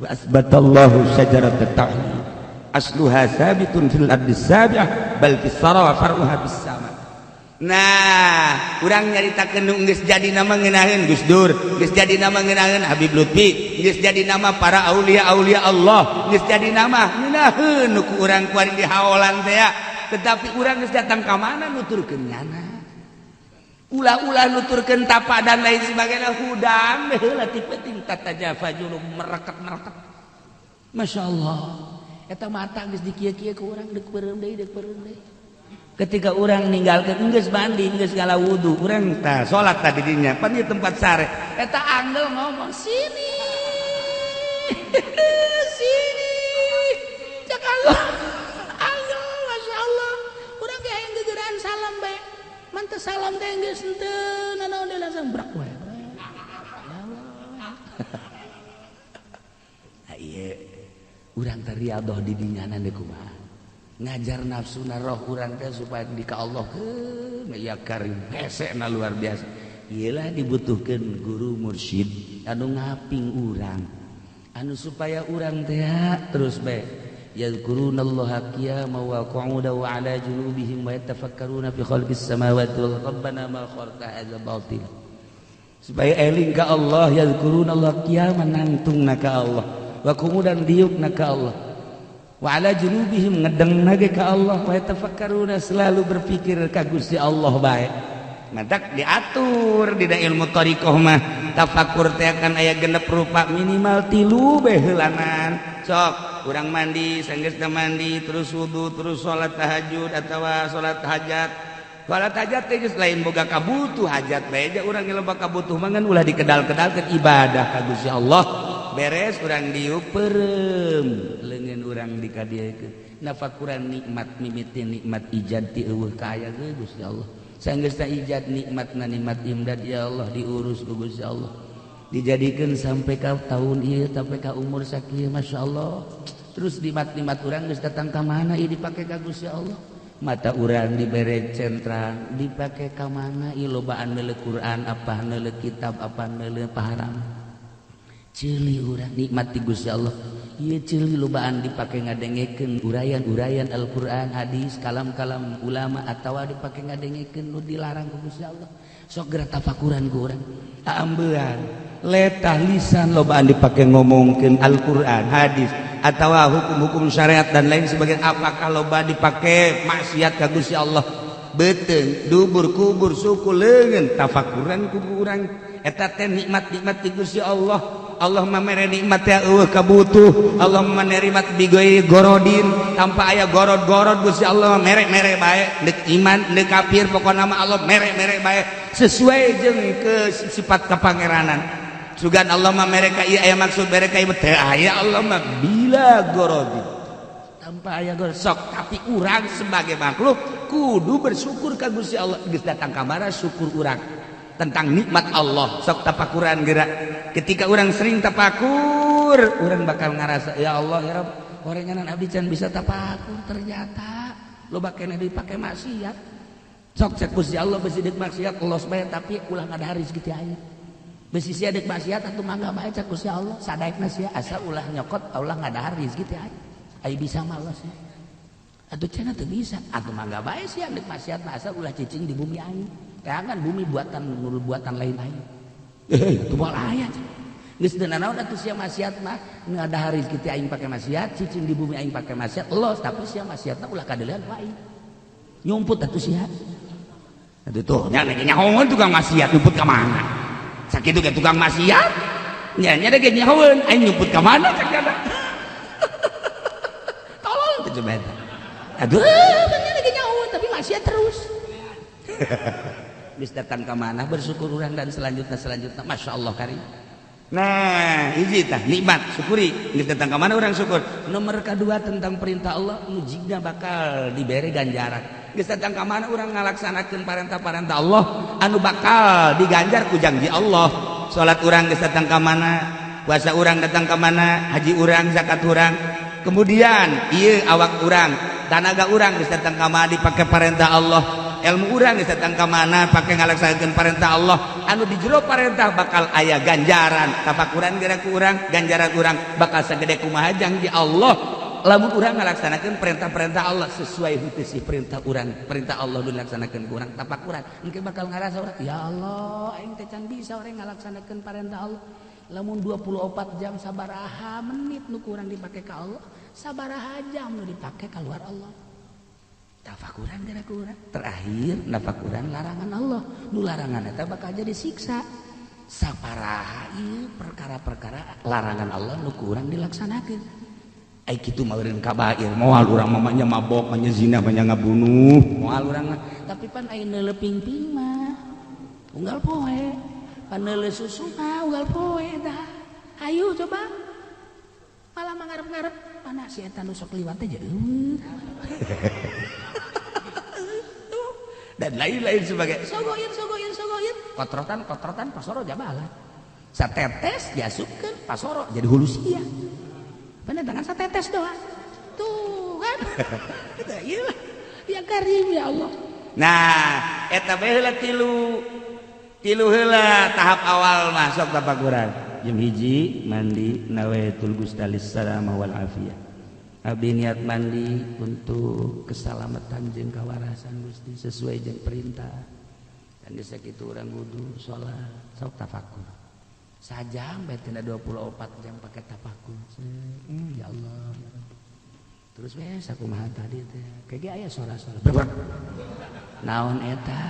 wa asbatallahu syajarat tauhid asluha sabitun fil ardi sabi'ah bal fis sara wa far'uha bis sama. Nah, urang nyaritakeun nu geus jadi nama ngeunaheun Gus Dur, geus jadi nama ngeunaheun Habib Lutfi, geus jadi nama para aulia-aulia Allah, geus jadi nama ngeunaheun nu ku urang kuari di haolan teh ya. Tetapi urang geus datang ka mana nuturkeun nyana. Ulah-ulah nuturkeun tapa dan lain sebagainya hudang heula ti penting tatajafa junub merekat-merekat. Masya Allah. Eta mata geus dikieu-kieu ku urang deuk peureum deui deuk peureum deui. Ketika orang ninggalkeun geus mandi geus segala wudu urang tah salat tadi dinya pan ieu tempat sare eta anggel ngomong sini sini Urang teh salam teh geus henteu nanaon deui langsung brak we. Ya Allah. Ha ieu urang teh riadoh di dinyana deui kumaha. Ngajar nafsuna roh urang teh supaya di ka Allah keun ya karim hesena luar biasa. Iyalah dibutuhkeun guru mursyid anu ngaping urang anu supaya urang teh terus bae yadhkurunallaha qiyaman wa qu'udan wa 'ala junubihim wa yatafakkaruna fi khalqis samawati wal rabbana ma khalaqta hadza batil supaya eling ka Allah yadhkurunallaha qiyaman nangtungna ka Allah wa qu'udan diukna ka Allah wa 'ala junubihim ngedengna ge ka Allah wa yatafakkaruna selalu berpikir ka Gusti Allah bae. Matak diatur di ilmu thariqah mah tafakur teh akan aya genep rupa minimal 3 bae heulanan. Sok urang mandi sanggeusna mandi terus wudu terus salat tahajud atawa salat hajat. Salat hajat teh geus lain boga kabutuh hajat bae ja urang loba kabutuh mah ngan ulah dikedal-kedalkeun ibadah ka Gusti Allah. Beres urang diuk peureum leungeun urang dikadieukeun. Nafakuran nikmat mimiti nikmat ijad ti eueuh ka aya ge Gusti Allah. Sanggeusna ijad nikmatna nikmat imdad ya Allah diurus ku Gusti Allah dijadikeun sampai ka tahun ieu sampai ka umur sakieu masyaallah. Terus nikmat-nikmat urang geus datang ka mana ieu dipake ka Gusti Allah. Mata urang dibere centrang dipake ka mana ieu lobaan neuleuh Quran apa neuleuh kitab apa neuleuh paharam. Ceuli urang nikmat ti Gusti Allah ieu ceuli lobaan dipake ngadengekeun uraian-uraian Al-Qur'an hadis kalam-kalam ulama atawa dipake ngadengekeun nu dilarang ku Gusti Allah. Sok geura tafakuran ku urang aambean letah lisan lobaan dipake ngomongkeun Al-Qur'an hadis atawa hukum-hukum syariat dan lain sebagainya. Apakah loba dipake maksiat ka Gusti Allah beuteung dubur kubur suku leungeun tafakuran ku urang eta teh nikmat-nikmat ti Gusti Allah. Allah mere nikmat ya eueuh kabutuh Allah menerima bigoi gorodin tanpa aya gorod-gorod Gusti Allah mere-mere bae deuk iman deuk kafir pokona mah Allah mere-mere bae sesuai jeung ke sifat kapangeranan. Sugan Allah mah mere ka ieu aya maksud mere ka ieu teu aya Allah mah bila gorodin tanpa aya gorod sok. Tapi urang sebagai makhluk kudu bersyukur ka Gusti Allah geus datang ka mana syukur urang tentang nikmat Allah. Sok tafakuran gerak ketika orang sering tafakur orang bakal ngarasa ya Allah ya Rabb orenganan abdi can bisa tafakur ternyata loba keneh dipake maksiat. Sok cek Gusti Allah besi deuk maksiat los bae tapi ulah ngadahar rezeki ti aing besi sia deuk maksiat atuh mangga bae cek Gusti Allah sadaekna sia asa ulah nyokot ulah ngadahar rezeki ti aing ai bisa mah los ya atuh cenah teu bisa atuh mangga bae sia deuk maksiat mah asa ulah cicing di bumi aing. Jangan bumi buatan nurul buatan lain aing. Itu moal aya. Geus teu nanaon atuh sia maksiat mah ngadahar rezeki ti aing pake maksiat, cicing di bumi aing pake maksiat, los tapi sia maksiatna ulah kadeulean ku aing. Nyumput atuh sia. Atuh tuh nya nyahoeun tukang maksiat nyumput ka mana? Sakitu ge tukang maksiat. Nya nya ge nyahoeun aing nyumput ka mana cek ada. Tolol teh coba eta. Aduh, bener ge nyahoeun tapi maksiat terus. Geus datang ka mana bersyukur urang dan selanjutnya selanjutnya masya Allah karim. Nah hiji tah nikmat syukuri geus datang ka mana urang syukur. Nomor kedua tentang perintah Allah nu jigna bakal dibere ganjaran. Geus datang ka mana urang ngalaksanakeun parentah-parentah Allah anu bakal diganjar ku janji Allah. Salat urang geus datang ka mana, puasa urang datang ka mana, haji urang, zakat urang. Kemudian ieu awak urang, tanaga urang geus datang ka mana dipake parentah Allah. Ilmu urang geus datang ka mana pake ngalaksanakeun parentah Allah anu di jero parentah bakal aya ganjaran. Tafakuran geura ku urang ganjaran urang bakal sagede kumaha janji Allah lamun urang ngalaksanakeun perintah-perintah Allah sesuai henteu si perintah urang perintah Allah nu dilaksanakeun ku urang. Tafakuran engke bakal ngarasa urang ya Allah aing teh can bisa urang ngalaksanakeun parentah Allah lamun 24 jam sabaraha menit nu kurang dipake ka Allah sabaraha jam nu dipake kaluar Allah. Tafakuran gara kurang terakhir nafakuran larangan Allah nu larangan eta bakal jadi siksa saparaha ieu perkara-perkara larangan Allah nu kurang dilaksanakeun. Ai kitu mah eureun kabair moal urang mah nya mabok nya zina nya ngabunuh moal urang mah tapi pan ai neuleuh pingping mah unggal poe pan neuleuh susu mah unggal poe dah ayo coba malah mangarep-ngarep mana si eta nu sok liwat teh eueuh. Dan lain-lain sebagai sogoin sogoin sogoin kotrotan kotrotan pasoro jabalan satetes diasupkeun pasoro jadi hulu sia. Bener tangan satetes doang. Tuh kan. Iyalah. Ya karim ya Allah. Nah, eta bae heula tilu. Tilu heula tahap awal masuk tafakuran. Jam 1 mandi nawaitul gustalis salama wal afiyah. Abdi niat mandi untuk keselamatan jeung kawarasan Gusti sesuai jeung perintah. Dan geus sakitu urang wudu salat sok tafakur. Sajam bae tina 24 jam pake tafakur. Ya Allah. Terus wes sakumaha tadi teh. Kege aya sora-sora. Naon eta?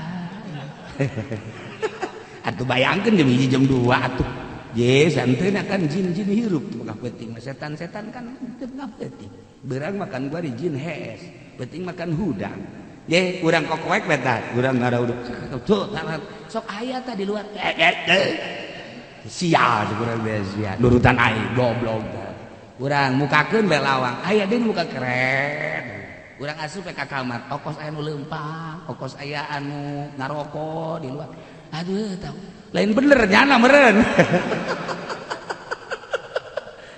Atuh bayangkeun jam 1 jam 2 atuh. Ye santeuna kan jin-jin hirup tengah peuting, setan-setan kan tengah peuting. Beurang makan gua di jin hees, peuting makan hudang. Ye urang kokoek bae tah, urang ngarauduk. Tuh sok aya tah di luar. Sia urang bae sia, nurutan aing goblok tah. Urang mukakeun bae lawang, aya deui muka keren. Urang asup ka kamar, okos aya nu leumpang, okos aya anu ngaroko di luar. Aduh tahu. Lain bener nyana meureun.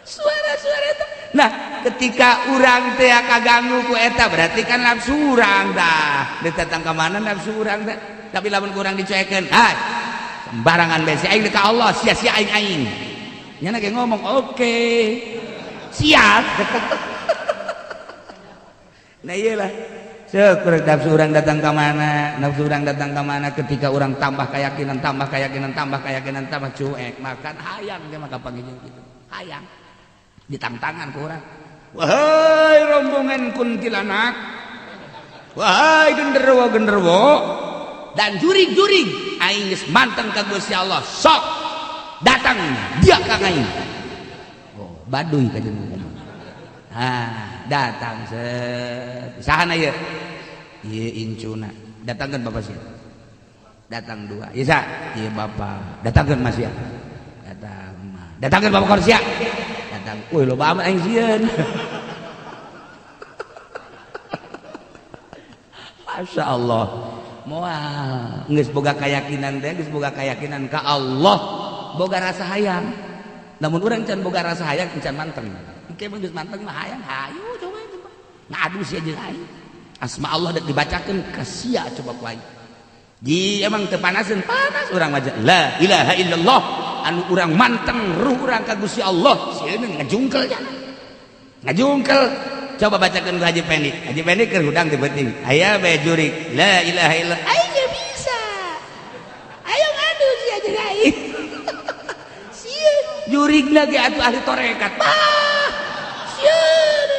Suara-suara eta. Nah, ketika urang teh kaganggu ku eta berarti kan nafsu urang tah. Datang ka mana nafsu urang teh? Tapi lamun kurang dicuekeun, hai. Sembarangan bae si aing ka Allah, sia-sia aing aing. Nyana ge ngomong, oke. Siap. Nah iyalah. Syukur nafsu urang datang ka mana? Nafsu urang datang ka mana ketika urang tambah keyakinan, tambah keyakinan, tambah keyakinan, tambah cuek, makan hayang ge maka panggil gitu. Hayang. Ditangtangan ku urang. Wahai rombongan kuntilanak. Wahai genderuwo-genderuwo dan jurig-jurig aing geus manteng ka Gusti Allah. Sok datang dia ka aing. Oh, baduy ka jeung. Ah, datang set. Sahana ieu? Ieu incuna. Datangkeun bapak sia. Datang dua. Ieu sa? Ieu bapak. Datangkeun mas sia. Datang. Datangkeun bapak korsia. Datang. Wih, loba amat aing sieun. Masya Allah. Moal geus boga keyakinan teh, geus boga keyakinan ka Allah, boga rasa hayang. Namun urang can boga rasa hayang can manteng. Engke mah geus manteng mah hayang, hayu coba coba. Ngadu sia jeung aing. Asma Allah dek dibacakeun ka sia coba ku aing. Ji emang teu panaseun, panas urang mah. La ilaha illallah. Anu urang manteng ruh urang ka Gusti Allah, sieun ngajungkel jana. Ngajungkel. Coba bacakeun ku Haji Pendi. Haji Pendi keur hudang teu penting. Aya bae jurik. La ilaha illallah. Aing ge bisa. Ayo ngadu sia jeung aing. Sieun jurigna ge atuh ahli tarekat. Bah. Sieun.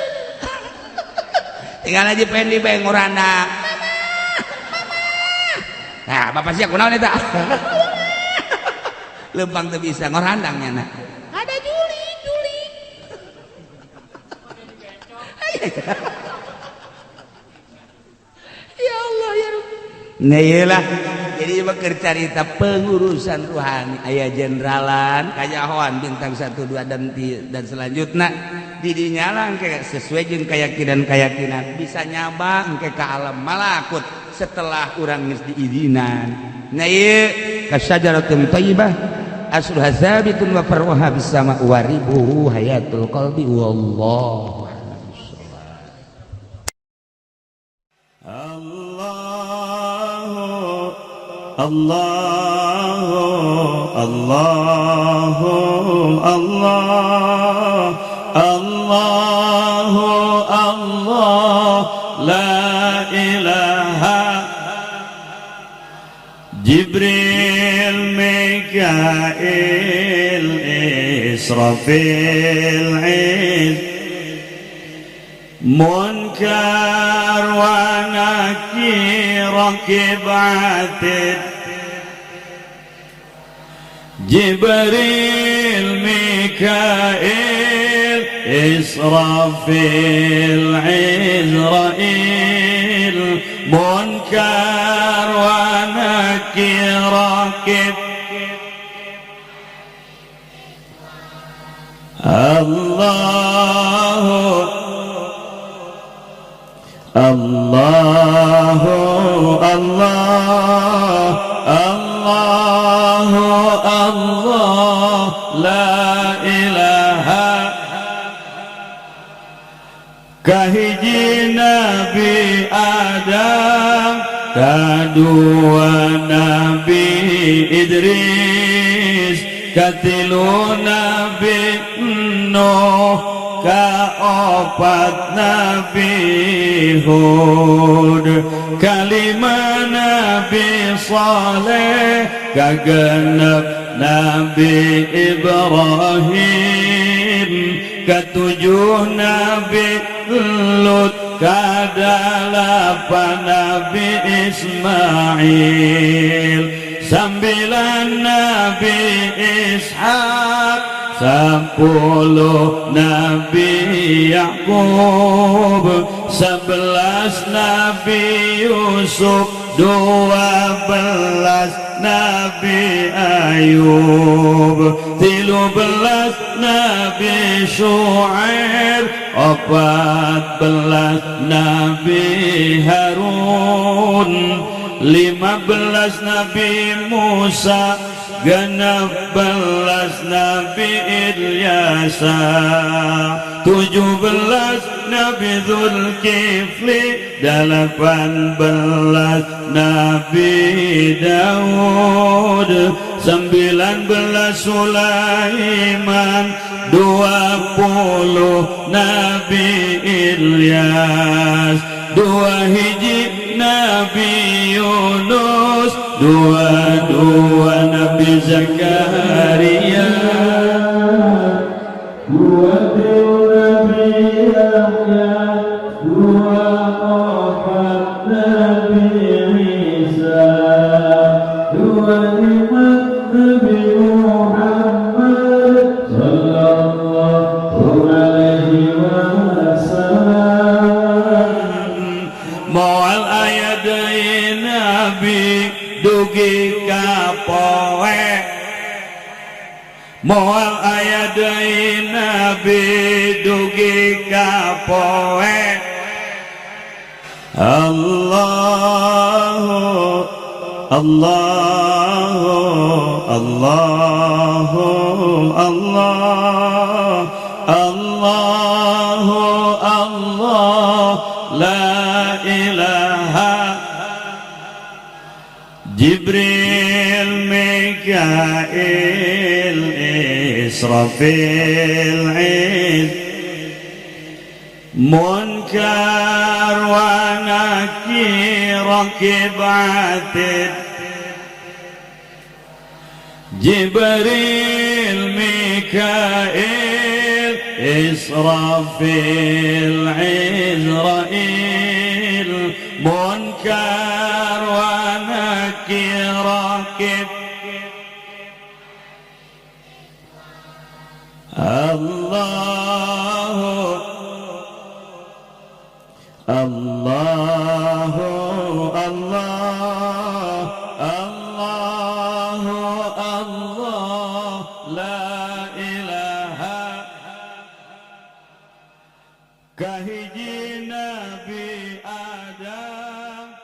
Tinggal Haji Pendi bae ngorana. Mama, mama. Nah, bapak sia kunaon eta? Lempang teu bisa ngorandang nya. Ada jurig, jurig. Ya Allah ya Rabbi. Nah iyalah. Jadi keur carita pengurusan ruhani aya jeneralan kanyahoan bintang 1 2 dan selanjutnya didinya lah engke sesuai jeung keyakinan-keyakinan bisa nyaba engke ka alam malakut setelah urang geus diizinan. Nah ieu kasyajaratin thayyibah asluha sabitun wa far'uha bis sama wa ribuhu hayatul qalbi wallahu Allah Allah Allah Allah Allah la ilaha Jibril Mikail Israfil Munkar wa nakir rakib atid Jibril Mikail Israfil Izrail Munkar wa nakir rakib Allah Allah Allah Allahu Allah la ilaha. Kahiji Nabi Adam, kadua Nabi Idris, katilu Nabi Nuh, kaopat Nabi Hud, kalima Nabi Saleh, kagenep Nabi Ibrahim, ketujuh Nabi Lut, kadalapan Nabi Ismail, 9 Nabi Ishak, 10 Nabi Yakub, 11 Nabi Yusuf, 12 Nabi Ayub, 13 Nabi Shu'aib, 14 Nabi Harun, 15 Nabi Musa, 16 Nabi Ilyasa, 17 Nabi Zulkifli, 18 Nabi Daud, 19 Sulaiman, 20 Nabi Ilyas, 2 hiji Nabi Yunus, 22 Nabi Zakaria, 23 Nabi Yahya, 24 Nabi Isa, 25 Nabi Muhammad sallallahu alaihi wasallam. Moal aya deui nabi dugi ka poe, moal aya deui nabi dugi ka poe. Allahu Allahu Allahu Allah Allahu Allah la ilaha. Jibril, Mikail, Israfil, Iz, Munkar wa Nakir, Rakib Atid, Jibril, Mikail, Israfil, Izrail, Munkar wa Nakir, Rakib. Allahu Allahu Allah Allahu Allah la ilaha. Kahiji Nabi Adam,